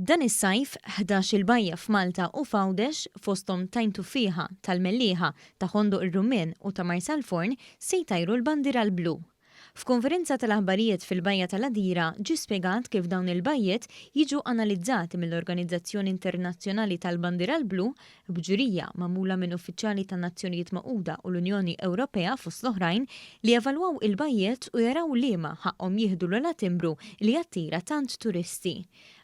Dan is-sajf, 11-il bajja f'Malta u f'Għawdex, fosthom t'Għajn Tuffieħa, tal-Mellieħa, ta' Ħondoq ir-Rummien u ta' Marsalforn se jtajru l-bandiera l-blu. F'konferenza tal-aħbarijiet fil-Bajja tal-Għadira ġie spjegat kif dawn il-bajjiet jiġu analizzati mill-Organizzazzjoni Internazzjonali tal-Bandiera l-Blu b'ġurija magħmula minn uffiċjali tan-Nazzjonijiet Magħquda u l-Unjoni Ewropea fost l-oħrajn li jevalwaw il-bajjiet u jaraw liema ħaqqhom jieħdu l-ogħla timbru li jattira tant turisti.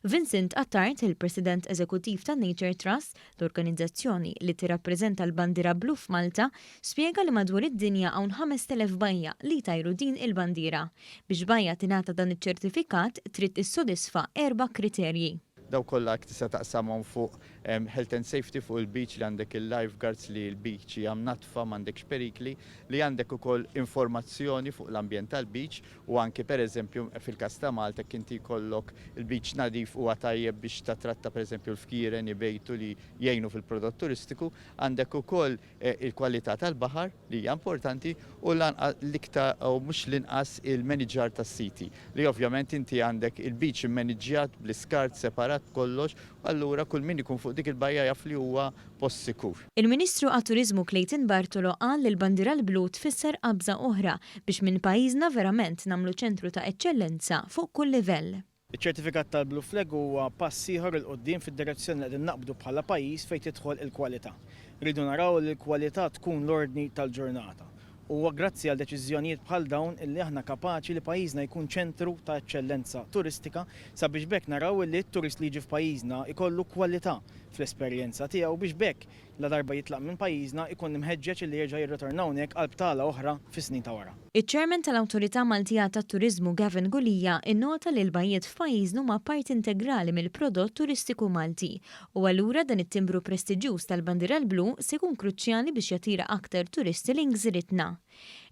Vincent Attard, il-President Eżekuttiv tan-Nature Trust, l-organizzazzjoni li tirrappreżenta l-bandiera blu f'Malta, spjega li madwar id-dinja hawn 5,000 bajja li jtajru din il-bandiera. Biex bajja tingħata dan iċ-ċertifikat trid tissodisfa erba' kriterji. Dawn kollha jekk tista' taqsamhom fuq health and safety fuq il-beach li għandek il-lifeguards li l-beach hija mnaddfa m'għandekx perikli, li għandek ukoll informazzjoni fuq l-ambjent tal-beach u anki pereżempju fil-każ ta' Malta jekk inti jkollok il-beach nadif huwa tajjeb biex tattratta pereżempju l-fkieren ibejtu li jgħinu fil-prodott turistiku, għandek ukoll il-kwalità tal-baħar li hija importanti u l-iktar u mhux l-inqas il-meniġġar tas-siti li ovvjament inti għandek il-beach immeniġġjat bl-iskart separat b'kollox allura kull min ikun fuq dik il-bajja jaf li huwa post sikur. Il-Ministru għat-Turiżmu Clayton Bartolo qal li l-bandiera l-blu tfisser qabża oħra biex minn pajjiżna verament nagħmlu ċentru ta' eċċellenza fuq kull livell. Iċ-ċertifikat tal-Blue Flag huwa pass ieħor 'il quddiem fid-direzzjoni li qegħdin naqbdu bħala pajjiż fejn tidħol il-kwalità. Irridu naraw li l-kwalità tkun l-ordni tal-ġurnata. Huwa grazzi għal deċiżjonijiet bħal dawn illi aħna kapaċi li pajjiżna jkun ċentru ta' eċċellenza turistika sabiex b'hekk naraw illi t-turist li jiġi f'pajjiżna jkollu kwalità fl-esperjenza tiegħu biex b'hekk ladarba jitlaq minn pajjiżna jkun imħeġġeġ illi jerġa' jirritorna hawnhekk għal btala oħra fis-snin ta' wara. Iċ-Chairman tal-Awtorità Maltija tat-Turiżmu Gavin Gulia nnota li l-bajjiet f'pajjiżna huma parti integrali mill-prodott turistiku Malti u allura dan it-timbru prestiġjuż tal-bandiera l-blu se jkun kruċjali biex jattira aktar turisti lejn gżiritna.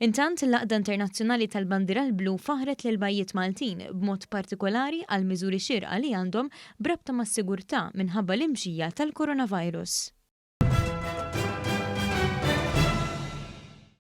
Intant, l-Għaqda Internazzjonali tal-Bandiera l-Blu faħħret lill-bajjiet Maltin, b'mod partikolari għall-miżuri xierqa li għandhom b'rabta mas-sigurtà minħabba l-imxija tal-coronavirus.